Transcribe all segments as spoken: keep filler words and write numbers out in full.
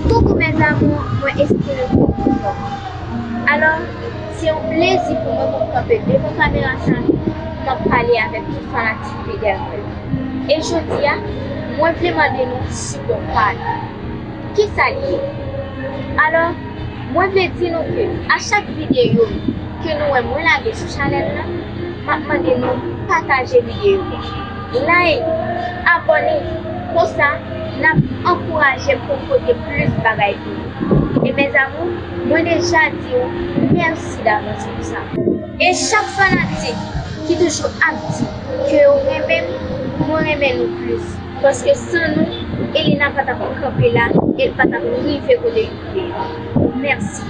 Coucou mes amours, mwen espere ke nou anfòm. Alò, se yon plezi pou mwen pou m kanpe devan kamera sa, pou m ap pale avèk tout fanatik Fidel Club. E jodi a, mwen vle mande nou sipò pa nou. Kisa l ye? Alò, mwen vle di nou ke a chak videyo ke nou wè mwen lage sou chanèl la, m ap mande nou pataje videyo a. Like, abòne, konsa n ap ankouraje m pou m pote plis bagay pou nou. E mes amours, mwen deja di w mèsi davans pou sa. E chak fanatik ki toujou ap di ke yo renmen m, mwen renmen nou plis. Paske san nou, Elena pa t ap kanpe la, e l pa t ap rive kote li ye. Mèsi.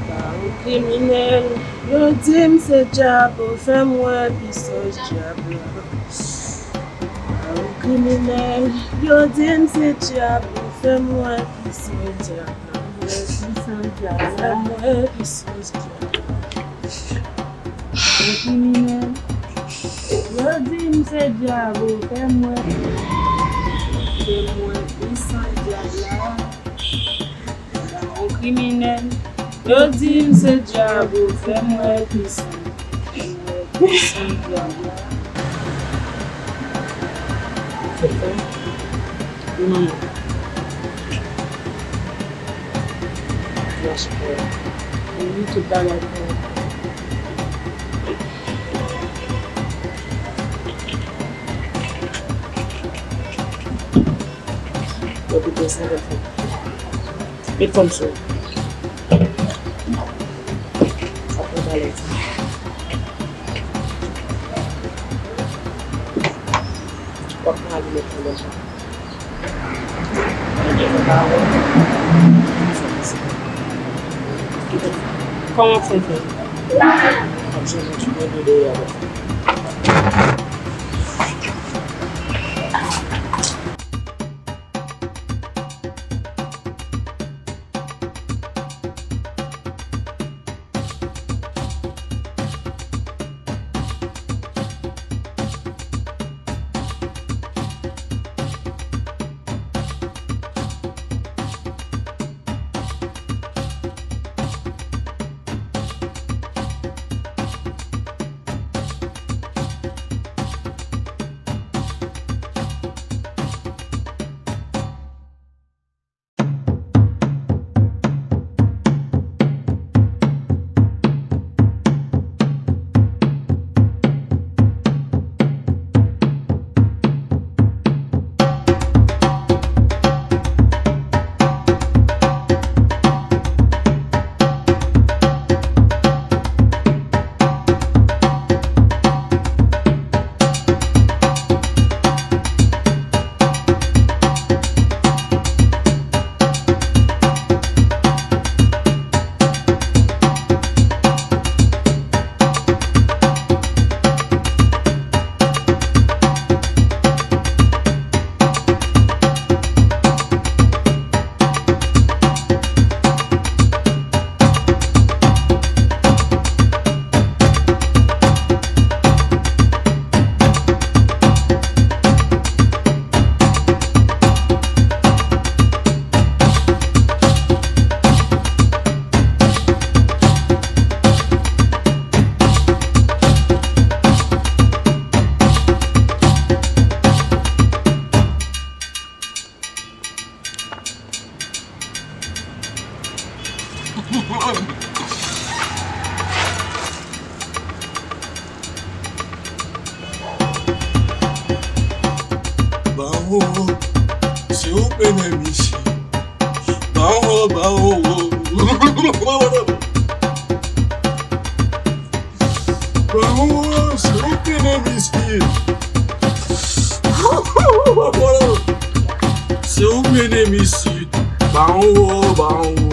Pa yon kriminèl, yo di m se dyab, ou fè m wè pisans dyab la. Pa yon kriminèl, yo di m se dyab, ou fè m wè pisans dyab la. Ou fè m wè pisans dyab la. Yon kriminèl. Yo di m se dyab, ou fè m wè. Fè m wè pisans dyab la. Yon kriminèl. Yo di m se dyab, ou fè m wè pisans. Fè m wè pisans dyab la. Wi, manman. Mèsi pou ou. Wi, tout bagay pou ou. Yo pito senkant frank. Met fòm sou ou. Sa pran valè ti. W ap ka ale met fòm sou ou. Kòman fè fè? Ap jwenn yon ti pwen de dèyè avè. Se ou k mennen misye. Ba w, ba w. Ba w, se ou k mennen misye. Se ou k mennen misye. Ba w, ba w.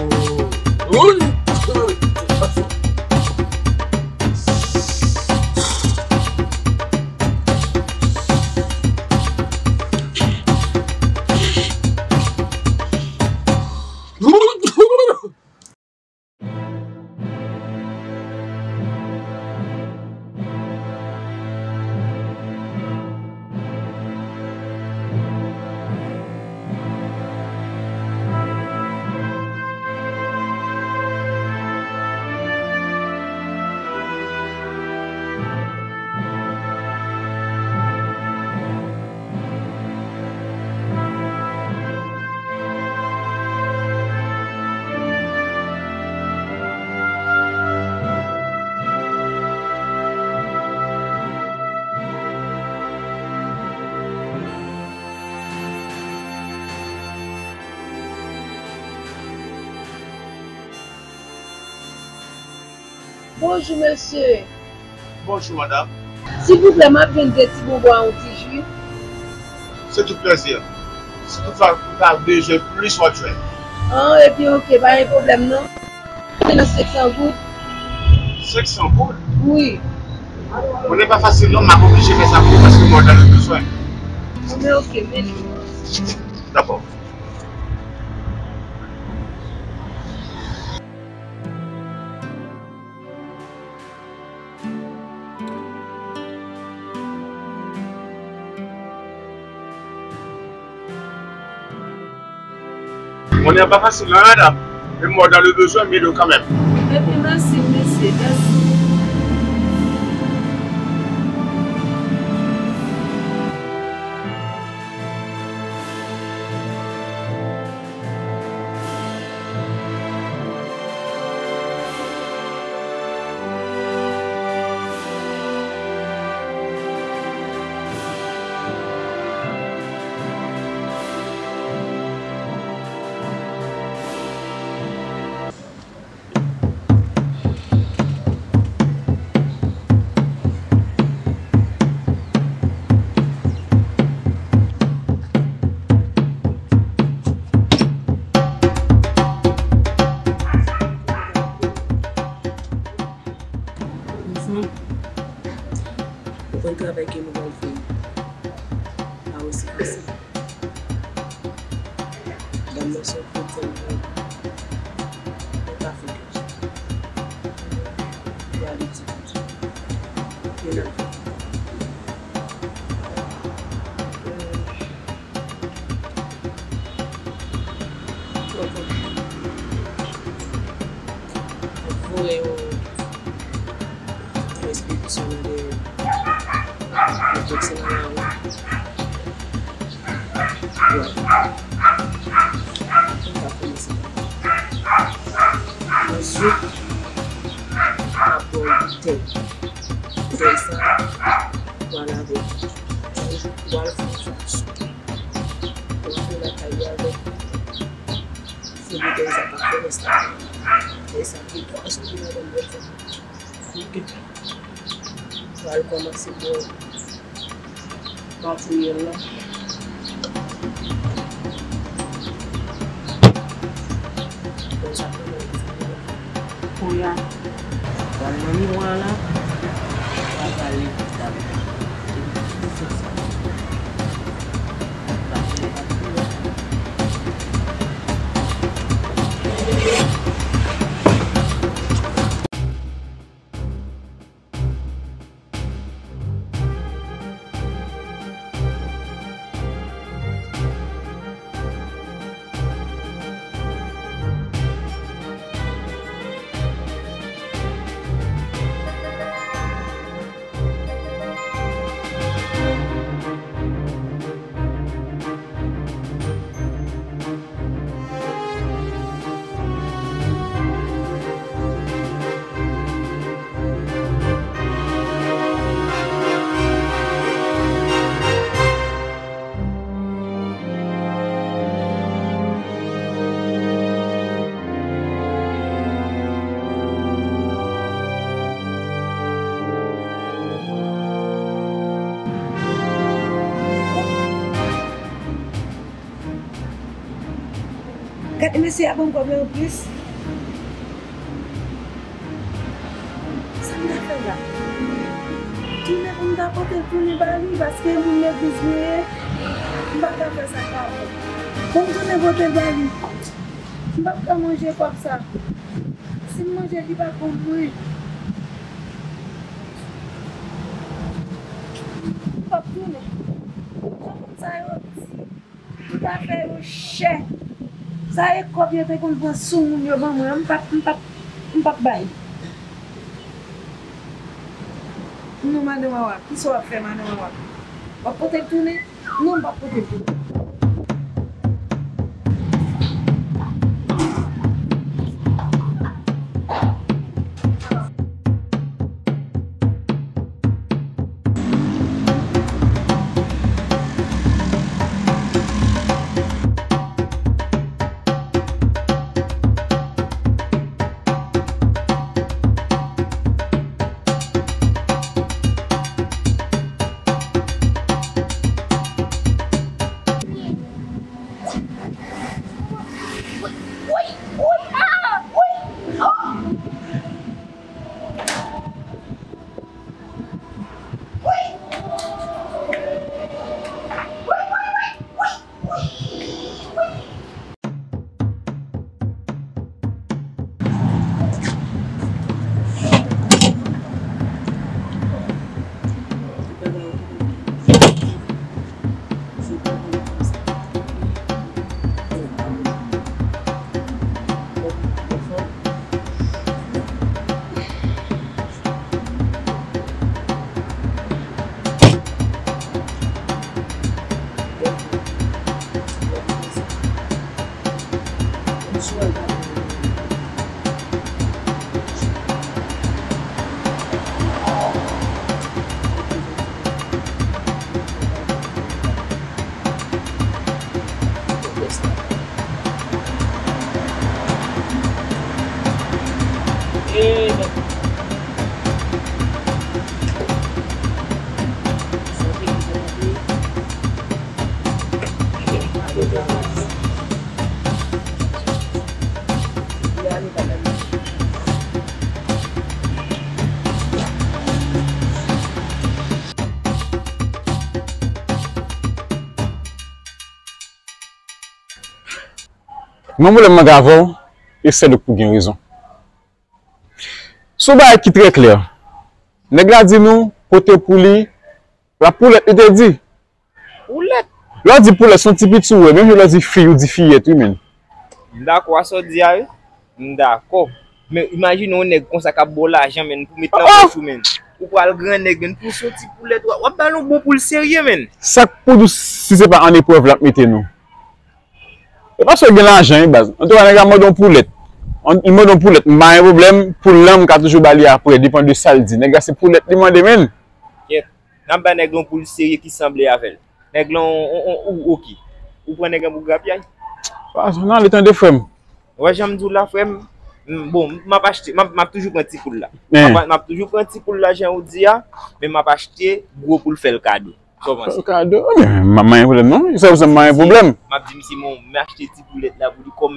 Bonjou, mesye. Bonjou, madanm. Silvouplè, m ap jwenn de ti bonbon a yon ti ji? Se tout plèzi. Si toutfwa ou ta bezwen plis, w ap jwenn. An, ebyen, oke, pa gen pwoblèm, non. Nan senk san goud. Senk san goud? Wi. Konnen pa fasil, non, m ap oblije fè sa pou ou paske mwen dan le bezwen. Bon, men oke, mèsi. Dakò. Konnen pa fasil, non, madanm. Men mwen dan le bezwen, m ede w kanmenm. Ebyen, mèsi, mesye, mèsi. Mezanmi, ou konn travay ke nou pral fè a osi fasil. Dam nan se yon kretyen, mwen pa fè kè. Li ale ti kout. Li nan. Voye yon, yon ekspedisyon nan dèyè. Mwen panse nan lari. Mwen pa konnen se pa. Mwen sou ap bò yon boutèy. Boutèy sa, pral avèk ou. Pral fè yon sou. Ou antre lakay li avèk ou. Se boutèy sa k ap fè rès la. Boutèy sa ki pran sou li ladan bwè sa. Ok. Pral kòmanse bwè. Materyèl la. Kounye a, pral nan miwa la, pral pale tab la. E mesye a ban m kòb la anplis. Sa m ta fè la? Tounen pou m ta pote l tounen ba li, paske moun legliz mwen ye. M pa ka fè sa k pa bon. Pou m tounen pote l ba li. M p ap ka manje kòb sa. Si m manje l, li p ap bon pou mwen. M p ap tounen. Jan moun sa yo di, m ta fè yo chè. Sa e kòb yo te konn pran sou moun yo ban mwen an, m p ap, m p ap, m p ap bay. Non, madan Wawa, kisa w ap fè, madan Wawa? W ap pote l tounen? Non, m p ap pote l tounen. Mwen, pwoblèm mwen gen avè w, e sèl ou k pou gen rezon. Se yon bagay ki trè klè. Nèg la di nou, pote pou li, la poulèt, li te di. Poulèt? Lè w di poulèt, se yon ti piti ou wè, menm jan lè w di fi, ou di fiyèt, wi, menn. M dakò a sa w di a, wi. M dakò. Men imajine yon nèg konsa k ap ba w lajan, menn, pou met nan pòch ou, menn. Ou pral gran nèg, menn, pou se yon ti poulèt, w ap, w ap ba l yon bon poul serye, menn. Sa k pou di w si se pa an eprèv l ap mete nou? E paske w gen lajan, wi, baz. Antouka, nèg la mande yon poulèt. An, li mande yon poulèt, m pa gen pwoblèm, poul lan, m ka toujou ba li aprè, depann de sa l di. Nèg la se poulèt li mande, menn. Kèt. N ap bay nèg lan yon poul serye ki sanble avè l. Nèg lan, on, on, on, ou, oke. Ou pran nèg lan pou grapyay? Pa, nan, li tande, frè m. Ou wè jan m di w la, frè m? M, bon, m ap achte, m ap, m ap toujou pran ti poul la. M ap, m ap toujou pran ti poul la, jan ou di a, men m ap achte gwo poul fè l kado. Sa w panse? Kado? Men, m pa gen pwoblèm, non. Sa, sa, m pa gen pwoblèm. M ap di misye, bon, m achte ti poulèt la pou li kòm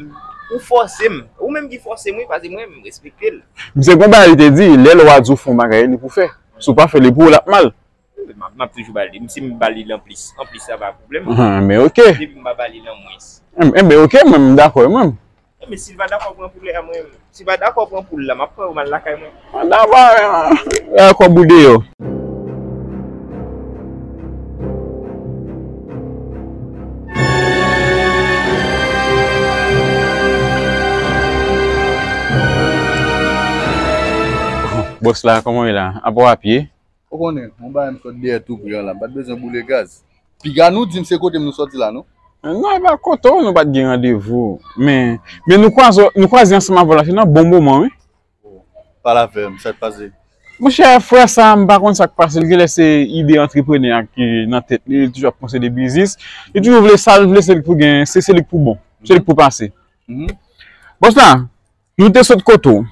ou fòse m. Ou menm ki fòse m, wi, paske mwen, m respekte l. Misye gon bagay li te di, lè lwa di w fè yon bagay, li pou fè. Si w pa fè, li pou w, l ap mal. M ap, m ap toujou ba li. Si m ba li l anplis, anplis sa pa pwoblèm. Ahan, men oke. Depi m pa ba li l an mwens. Enben, oke, mwen, m dakò, mwen. Enben, si l pa dakò pran poulèt a mwen, si l pa dakò pran poul la, m ap pran yo m al lakay mwen. Mwen dakò, mwen. Dakò, boude yo. Bòs la, kòman w ye la? Apa w ap ye? Ou konnen, yon bagay m sot dèyè tou pri an la, m pa t bezwen boule gaz. Piga nou di m se kote m nou sòti la, non? Non, e pa kote w, nou pa t gen randevou. Men, men nou kwaze, nou kwaze ansanm avè w la, se nan bon moman, wi. Pale avè m, sa k pase? Monchè, frè sa a, m pa konn sa k pase l, genlè se ide antreprenè a ki nan tèt li, li toujou ap panse de biznis. Li toujou vle sa l vle, se li k pou gen, se, se li k pou bon, se li k pou pase. Bòs la, nou te sot kote w.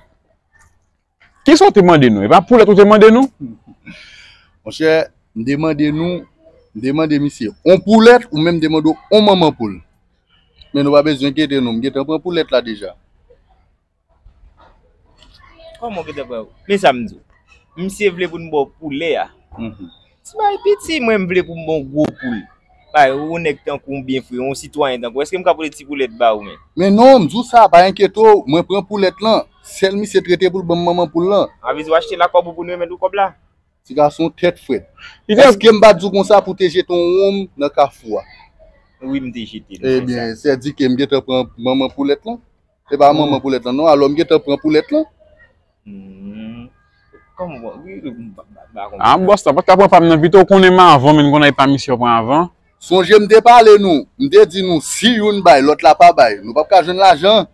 Kisa w te mande nou? E pa poulèt ou te mande nou? Monchè, m te mande nou, m te mande misye on poulèt, ou menm te mande w on manman poul. Men nou pa bezwen enkyete nou, m gentan pran poulèt la deja. Kòman w gentan pran? Men sa m di w. Misye vle pou n ba w poulè a. Mhm. Ti bagay piti, mwen m vle pou m ba w gwo poul. Bay, ou nèg tankou w byen fre, yon sitwayen tankou w. Èske m ka pote ti poulèt ba ou menm? Men non, m di w sa, pa enkyete w, mwen pran poulèt lan. Sèl misye t rete pou l ban m manman poul lan. A vle di w achte l ak kòb ou pou n remèt ou kòb la? Ti gason tèt frèt. Èske m pa t di w konsa pou w te jete yon wonm nan kafou a? Wi, m te jete l. Ebyen, sèdike m gentan pran manman poulèt lan. E pa manman poulèt lan non, alò m gentan pran poulèt lan. Hmm. Kòman, wi, wi, m pa, pa, pa konprann. Ah, bòs la, pa t ka pran pa m nan pito, ou konnen m avan, men m konnen e pa misye w pran avan. Sonje m te pale nou, m te di nou, si youn bay, lòt la pa bay, nou p ap ka jwenn lajan.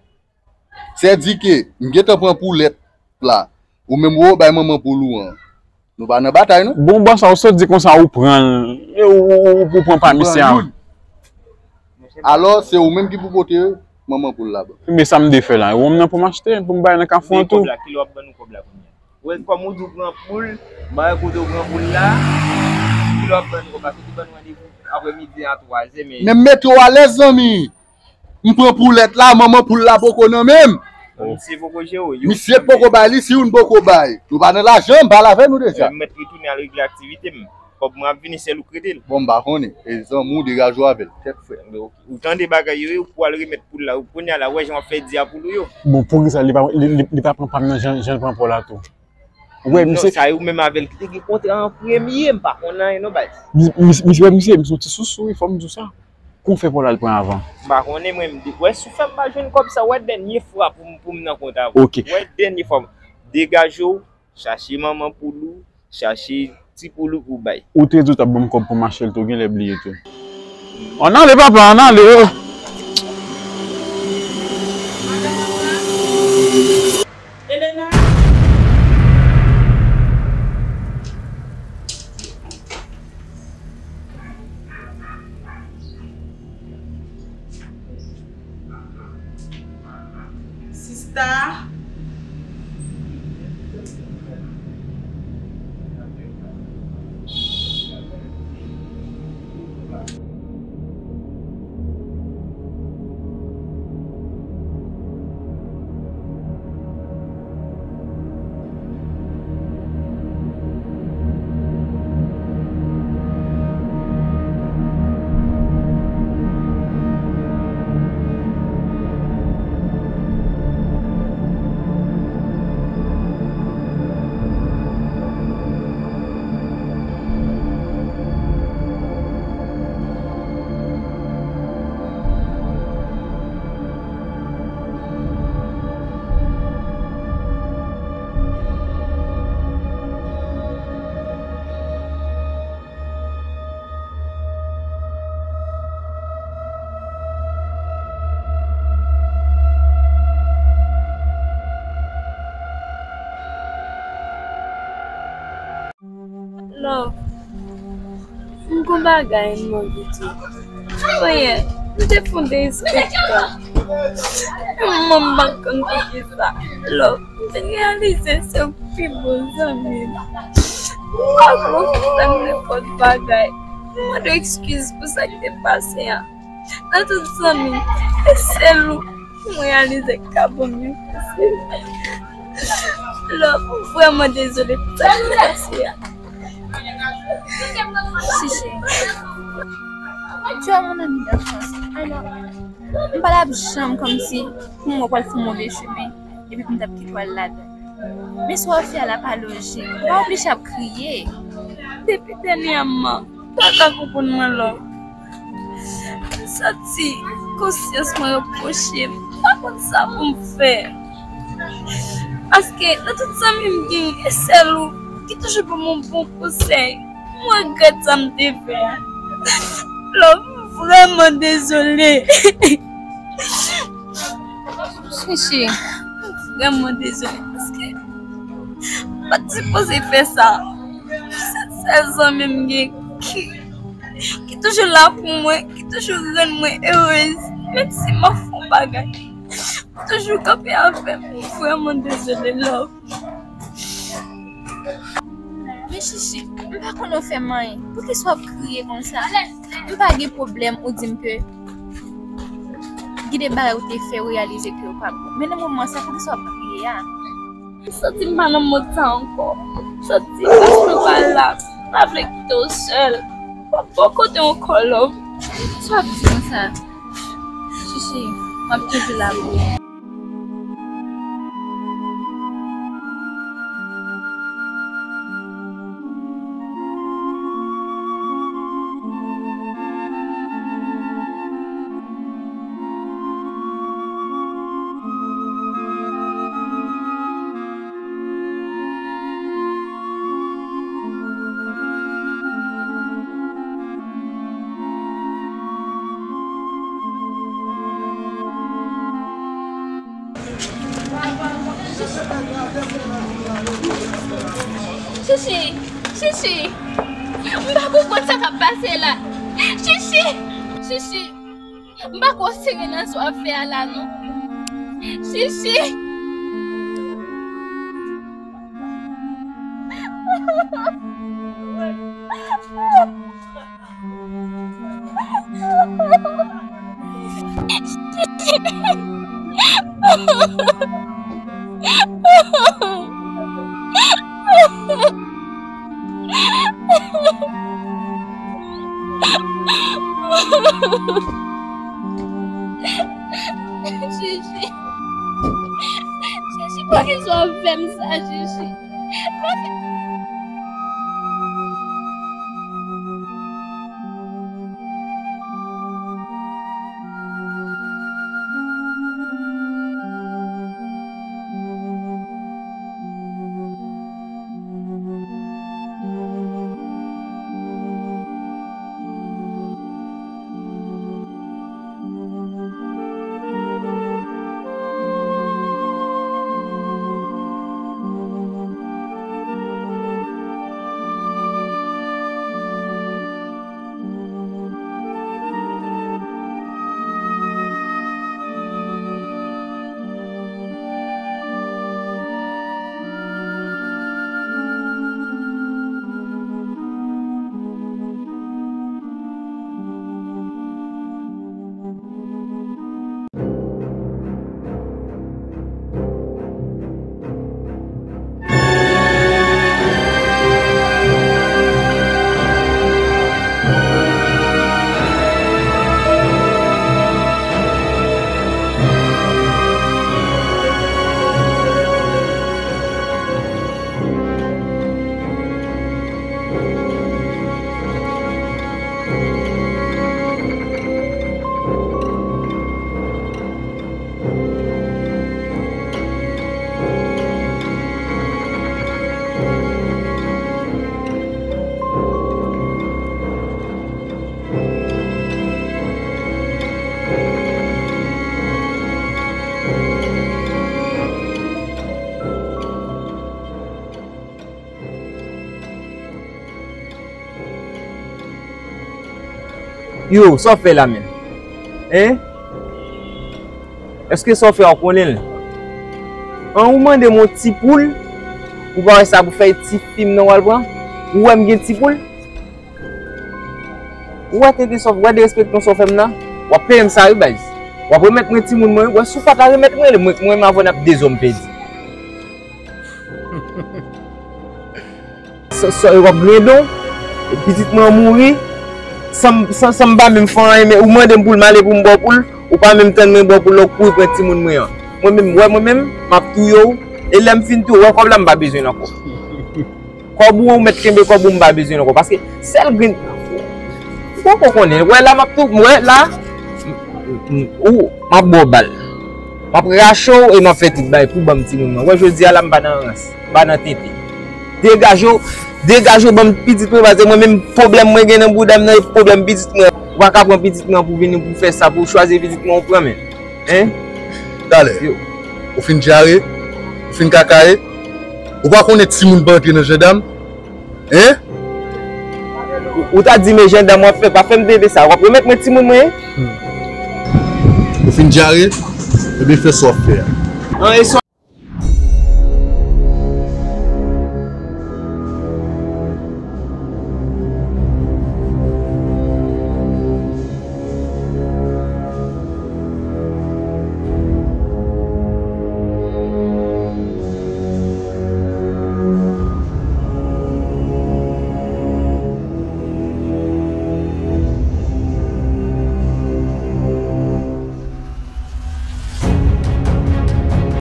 Sèdike, m gentan pran poulèt la. Ou menm ou bay manman poul ou an. Nou pa nan batay non. Bon, bòs la, ou sot di konsa ou pran l. E ou, ou, ou, ou pran pa misye a. Alò, se ou menm ki pou pote manman poul la ban. Men sa m de fè la. Ou menm nan pou m achte, pou m bay nan kafou an tou. Kòb la, kilè w ap ban nou kòb la kounye a? Ou wè kòm ou di w pran poul, bay kote w pran poul la, kilè w ap ban nou kòb la, se ki ban nou randevou aprè midi a twa zè, men. Men m mete w alèz, zanmi. M pran poulèt la, manman poul la poko nan men m. Misye poko jere w. Misye poko bay li, si youn poko bay. Nou pa nan lajan, m pale avè nou deja. M mèt retounen al regle aktivite m. Kòb mwen ap vini, sèl ou k rete l. Bon, m pa konnen. E zanmi w, degaje w avè l. Tèt frèt. Ou tande bagay yo, ou pou al remèt poul la. Ou kounye a la, wè jan w ap fè di a poul ou yo. Bon, poukisa li pa, li, li, li pa pran pa m nan jan, jan l pran pa w la tou? Ou wè, non, misye sa yo menm avè l ki te gen kontra an premye, m pa konn anyen non, baz. Mis-, mis-, misye, wè, misye, misye yon ti sousou, wi, fò m di w sa. Kon fè pou l al pran avan? M pa konnen, mwen, m di, wè, si w fè m pa jwenn kòb sa, wè, dènye fwa pou m, pou m nan kont avè w. Ok. Wè, dènye fwa. Degaje w, chache manman poul ou, chache ti poul ou pou w bay. Ou te di w t ap ban m kòb pou m achte l tou, genlè bliye tou. Ann ale, papa, ann ale. Elena. Sista. Love, m gon bagay m anvi di w. Mwen yè, m te fè yon derespektan. Mwen m pa konn poukisa. Love, m te reyalize se ou ki pi bon zanmi m. M pa vle w fè m nenpòt bagay. M mande w ekskiz pou sa k te pase a. Nan tout zanmi, e sèl ou m reyalize k ka ban m yon konsèy. Love, m vrèman dezole pou sa k te pase a. Chichi, tu es mon ami d'enfance. Alors, m pa t ap janm kòmsi pou mwen pral fè yon move chemen epi pou m t ap kite w al ladan. Men sa w ap fè a la pa lojik. Ou pa oblije ap kriye. Depi dènyèman, m pa ka konprann mwen, Love. M santi konsyans mwen repwoche m. M pa konn sa pou m fè. Paske nan tout zanmi m genyen, e sèl ou ki toujou ban m yon bon konsèy. M regrèt sa m te fè a. Love, m vrèman dezole. Chichi, m vrèman dezole paske m pa t sipoze fè sa. Se sèl zanmi m gen ki, ki toujou la pou mwen, ki toujou rann mwen erez, menm si m ap fè yon bagay. Toujou kanpe avè m. M vrèman dezole, Love. Men Chichi, m pa konn ou fè m anyen. Poukisa w ap kriye konsa? M pa gen pwoblèm ou di m ke Ki de bagay ou te fè w reyalize ke yo pa bon? Men nan moman sa, poukisa w ap kriye a? M santi m pa nan mond sa ankò. M santi plas mwen pa la. M pa vle kite w sèl. W ap bò kote ankò, love. Sa w ap di konsa? Chichi, m ap toujou la pou ou. Chichi, Chichi, m pa konprann sa k ap pase la. Chichi, Chichi, m pa kwè w serye nan sa w ap fè a la non. Chichi. Chichi. Chichi, poukisa w ap fè m sa, Chichi? Yo, sa w fè la menm? Hein? Èske sa w fè a w konnen l? An, ou mande m yon ti poul, ou pa wè sa pou fè ti fi m nan w al pran? Ou wè m gen ti poul? Ou wè tenten sa w, ou wè derespektan sa w fè m nan? W ap peye m sa wi baz. W ap remèt mwen timoun mwen wi. Wè si w pa ta remèt mwen li, mwen, mwen menm avè w n ap de zòm pèdi. Sa, sa, w ap grendon, pitit mwen an mouri, san, san, san m pa menm fè anyen, men ou mande m pou l m ale pou m ba w pou l, ou pa menm tann mwen ba w pou l, w kouri pran timoun mwen an. Mwen menm, wè mwen menm, m ap touye w, e lè m fin touye w, wè kòb la m pa bezwen l ankò. Kòb ou an, ou mèt kenbe kòb ou, m pa bezwen l ankò, paske sèl grenn, ou poko konnen, wè la m ap tou, wè la, ou, m ap ba w bal. M ap rache w e m ap fè tout bagay pou ban m timoun mwen. Wè jodi a la m pa nan rans, m pa nan tenten. Degaje w, degaje w ban m pitit mwen, paske mwen menm pwoblèm mwen gen nan bouda m nan e pwoblèm pitit mwen. Ou pa ka pran pitit mwen pou vini pou fè sa, pou w chwazi pitit mwen ou pran men. Hein? Talè. Yo. Ou fin dyare, ou fin kakaye, ou pa konnen timoun pa antre nan jandam? Hein? Ou, ou ta di men jandam w ap fè, pa fè m tenten sa. W ap remèt mwen timoun mwen? Hmm. Ou fin dyare? Ebyen fè sa w ap fè a. An, e sa